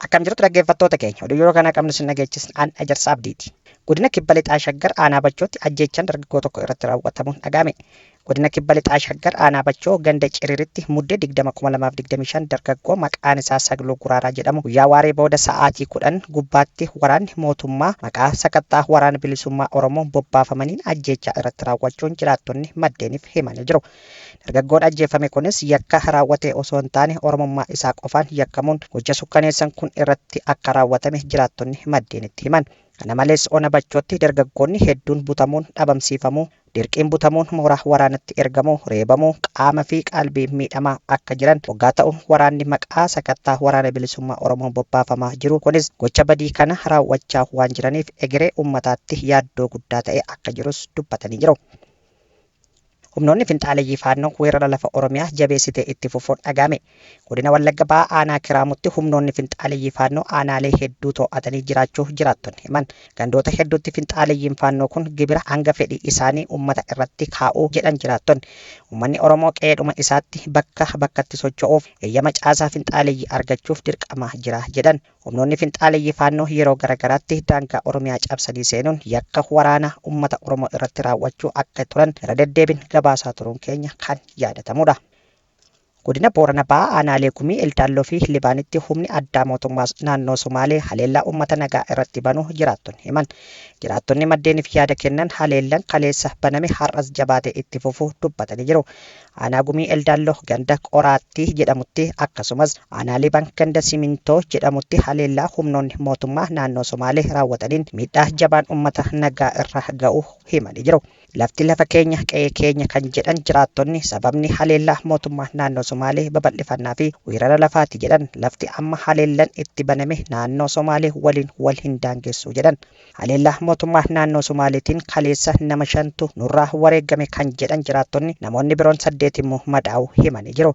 Akkam jirtu dhaggeeffattoota keenya, oduu yeroo kana qabnu sin dhageechisna, aan Ajarsa Abdiiti. Godina Kibba Lixaa Shaggar Aanaa Bachootti ajjeechaan dargaggoo tokko irratti raawwatamuun dhaga'ame. Godina Kibba Lixaa Shaggar Aanaa Bachoo ganda Ciriritti Muddee 20,2025 dargaggoo maqaan isaa Sagluu Guraaraa jedhamu guyyaa waaree booda sa'aatii 10 gubbaatti waraanni mootummaa maqaa sakaxxaa Waraana Bilisummaa Oromoo bobbaafamaniin ajjeechaa irratti raawwachuun jiraattonni maddeeniif himanii jiru. Dargaggoon ajjeefame kunis yakka raawwate osoo hin taane Oromummaa isaa qofaan yakkamuun gocha sukkaneessan kun irratti akka raawwatame jiraattonni maddeenitti himan. Kana malees ona Bachootti dargaggoonni hedduun butamuun dhabamsiifamuu, dirqiin butamuun mooraa waraanatti ergamuu, reebamuu, qaama fi qalbii miidhamaa akka jiran waggaa ta'u waraanni maqaa sakattaa Waraana Bilisummaa Oromoo bobbaafamaa jiru kunis gocha badii kana raawwachaa waan jiraniif egeree uummataatti yaaddoo guddaa ta'e akka jirus dubbatanii jiru. Humnoonni finxaaleyyii Faannoo weerara lafa Oromiyaa jabeessitee itti fufuun dhaga'ame. Godina Wallagga Bahaa Aanaa Kiraamutti humnoonni finxaaleyyii Faannoo aanaalee hedduu to'atanii jiraachuu jiraattonni himan. Gandoota hedduutti finxaaleyyiin Faannoo kun gibira hanga fedhii isaanii uummata irratti kaa'uu jedhan jiraattonni. Uummanni Oromoo qe'eedhuma isaatti bakka bakkatti socho'uuf eeyyama caasaa finxaaleyyii argachuuf dirqamaa jira jedhan. Humnoonni finxaaleyyii Faannoo yeroo garagaraatti daangaa Oromiyaa cabsanii seenuun yakka waraanaa uummata Oromoo irratti raawwachuu akka turan irra deddeebiin gabaasaa turuun keenya kan yaadatamudha. Godina Boorana Bahaa aanaalee Gumii, Eldaalloo fi Libaanitti humni addaa mootummaa naannoo Sumaalee haleellaa uummata nagaa irratti banuu jiraattonni himan. Jiraattonni maddeeniif yaada kennan haleellaan kaleessa baname har'as jabaatee itti fufuu dubbatanii jiru. Aanaa Gumii Eldaalloo ganda Qoraattii jedhamutti akkasumas aanaa Liban ganda Simintoo jedhamutti haleellaa humnoonni mootummaa naannoo Somaalee raawwataniin miidhaa jabaan uummata nagaa irra ga'uu himanii jiru. Lafti lafa keenya, qe'ee keenya kan jedhan jiraattonni sababni haleellaa mootummaa naannoo Somaalee babal'ifannaa fi weerara lafaati jedhan. Lafti amma haleellaan itti baname naannoo Somaalee waliin wal hin daangessu jedhan. Haleellaa mootummaa naannoo Somaaleetiin kaleessa nama shantu nurraa wareegame kan jedhan jiraattonni namoonni biroon 8 immoo madaa'uu himanii jiru.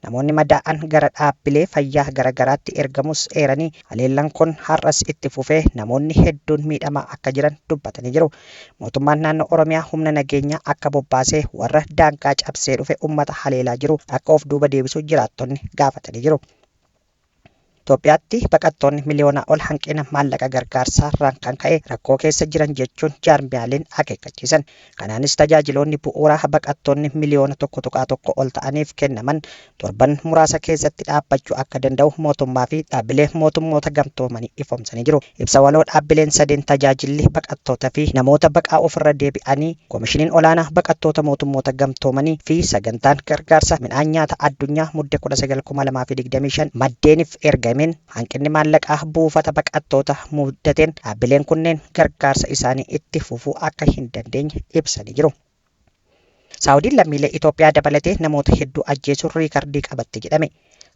Namoonni madaa'an gara dhaabbilee fayyaa garagaraatti ergamus eeranii haleellaan kun har'as itti fufee namoonni hedduun miidhamaa akka jiran dubbatanii jiru. Mootummaan naannoo Oromiyaa humna nageenyaa akka bobbaasee warra daangaa cabsee dhufe uummata haleelaa jiru akka of duuba deebisu jiraattonni gaafatanii jiru. Itoophiyaatti baqattoonni miliyoonaa ol hanqina maallaqa gargaarsaa irraan kan ka'e rakkoo keessa jiran jechuun jaarmiyaaleen akeekkachiisan. Kanaanis tajaajiloonni bu'uuraa baqattoonni miliyoona 1.1 ol ta'aniif kennaman torban muraasa keessatti dhaabbachuu akka danda'u mootummaa fi dhaabbilee mootummoota gamtoomanii ifoomsanii jiru. Ibsa waloo dhaabbileen sadeen tajaajilli baqattoota fi namoota baqaa ofirra deebi'anii, Komishiniin Olaanaa Baqattoota Mootummoota Gamtoomanii fi Sagantaan Gargaarsa Midhaan Nyaata Addunyaa Mudde 19,2025 maddeeniif ergameen hanqinni maallaqaa buufata baqattoota mudateen dhaabbileen kunneen gargaarsa isaanii itti fufuu akka hin dandeenye ibsanii jiru. Saawudiin lammiilee Itoophiyaa dabalatee namoota hedduu ajjeesuun riikardii qabatte jedhame.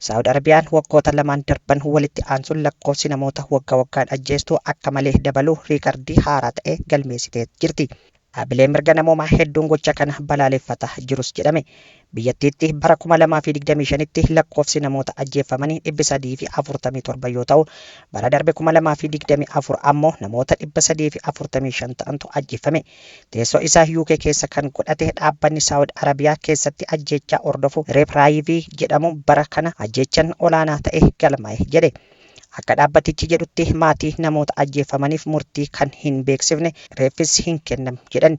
Saawud Arabiyaan waggoota lamaan darban walitti aansuun lakkoofsi namoota wagga waggaan ajjeestuu akka malee dabaluu riikardii haaraa ta'e galmeessitee jirti. Dhaabbileen mirga namoomaa hedduun gocha kana balaaleffataa jirus jedhame. Biyyattiitti bara 2025tti lakkoofsi namoota ajjeeffamanii 347 yoo ta'u, bara darbe 2024 ammoo namoota 345 ta'antu ajjeeffame. Teessoo isaa UK keessa kan godhate dhaabbanni Saawud Arabiyaa keessatti ajjeechaa hordofu Reepraayivii jedhamu bara kana ajjeechaan olaanaa ta'e galmaa'e jedhe. Akka dhaabbatichi jedhutti maatii namoota ajjeeffamaniif murtii kan hin beeksifne, reeffis hin kennamu jedhan.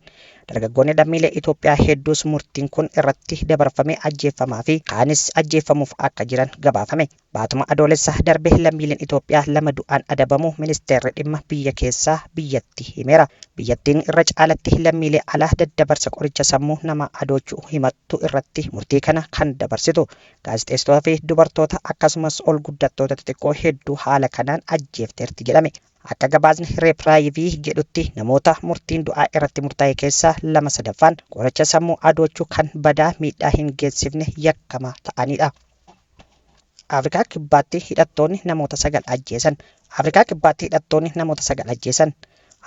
Dargaggoonni lammiilee Itoophiyaa hedduus murtiin kun irratti dabarfamee ajjeeffamaa fi kaanis ajjeeffamuuf akka jiran gabaafame. Baatuma Adoolessa darbe lammiileen Itoophiyaa lama du'aan adabamuu ministeerri dhimma biyya keessaa biyyatti himeera. Biyyattiin irra caalatti lammiilee alaa daddabarsa qoricha sammuu nama adoochuu himattu irratti murtii kana kan dabarsitu. Gaazexeessitoota fi dubartoota akkasumas ol guddattoota xixiqqoo hedduu haala kanaan ajjeefteerti jedhame. Akka gabaasni Reepraayivii jedhutti namoota murtiin du'aa irratti murtaa'e keessaa lama sadaffaan qoricha sammuu adoochuu kan badaa miidhaa hin geessifne yakkamaa ta'anidha. Afrikaa Kibbaatti hidhattoonni namoota 9 ajjeesan. Afrikaa Kibbaatti hidhattoonni namoota 9 ajjeesan.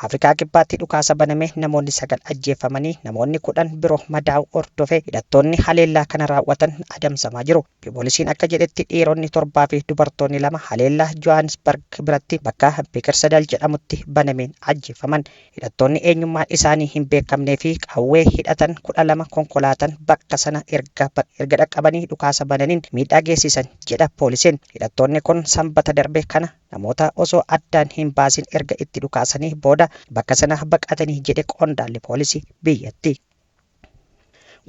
Afrikaa Kibbaatti dhukaasa banamee namoonni 9 ajjeeffamanii namoonni 10 biroo madaa'uu hordofee hidhattoonni haleellaa kana raawwatan adamsamaa jiru. Poolisiin akka jedhetti dhiironni torbaa fi dubartoonni lama haleellaa Johaanisbarg biratti bakka Bekersadal jedhamutti banameen ajjeeffaman. Hidhattoonni eenyummaan isaanii hin beekamnee fi qawwee hidhatan 12 konkolaataan bakka sana erga dhaqqabanii dhukaasa bananiin miidhaa geessisan jedha poolisiin. Hidhattoonni kun Sanbata darbe kana namoota osoo addaan hin baasin erga itti dhukaasanii booda bakka sana baqatanii jedhe qondaalli poolisii biyyattii.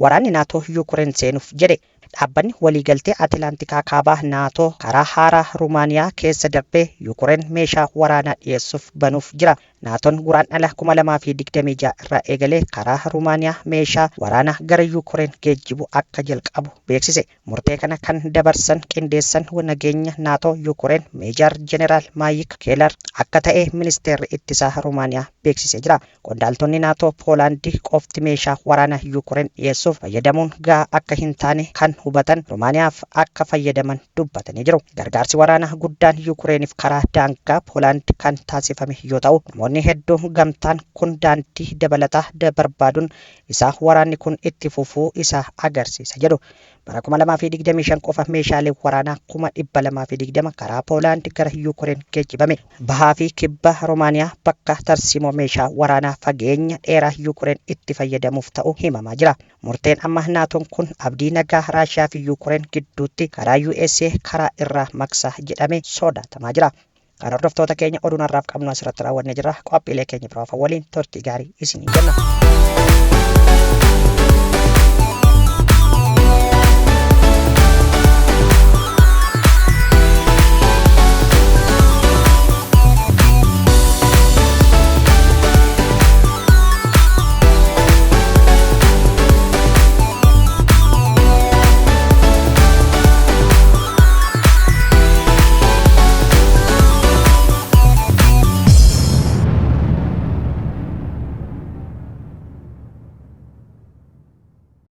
Waraanni Naatoo Yukureen seenuuf jedhe. Dhaabbanni waliigaltee Atilaantikaa Kaabaa Naatoo karaa haaraa Rumaaniyaa keessa darbee Yukureen meeshaa waraanaa dhiyeessuuf banuuf jira. Naatoon Guraandhala 2026 irraa eegalee karaa Rumaaniyaa meeshaa waraanaa gara Yukureen geejjibu akka jalqabu beeksise. Murtee kana kan dabarsan qindeessan nageenya Naatoo Yukureen Meejar Jeneraal Maayik Keelar akka ta'e ministeerri ittisaa Rumaaniyaa beeksisee jira. Qondaaltonni Naatoo Poolaandii qofti meeshaa waraanaa Yukureen dhiyeessuuf fayyadamuun gahaa akka hin taane kan hubatan Rumaaniyaaf akka fayyadaman dubbatanii jiru. Gargaarsi waraanaa guddaan Yukureeniif karaa daangaa Poolaand kan taasifame yoo ta'u, namoonni hedduun gamtaan kun daandii dabalataa barbaaduun isaa waraanni kun itti fufuu isaa agarsiisa jedhu. Bara 2025 qofa meeshaalee waraanaa 220,000 karaa Poolaand gara Yukureen geejjibame. Bahaa fi kibba Romaaniyaa bakka tarsiimoo meeshaa waraanaa fageenya dheeraa Yukureen itti fayyadamuuf ta'u himamaa jira. Murteen amma Naatoon kun abdii nagaa Raashiyaa fi Yukureen gidduutti karaa USA karaa irraa maqsa jedhamee sodaatamaa jira. Kan hordoftoota keenya, oduun har'aaf qabnu asirratti raawwannee jirra. Qophiilee keenya biroo waliin turtii gaarii isinii kenna.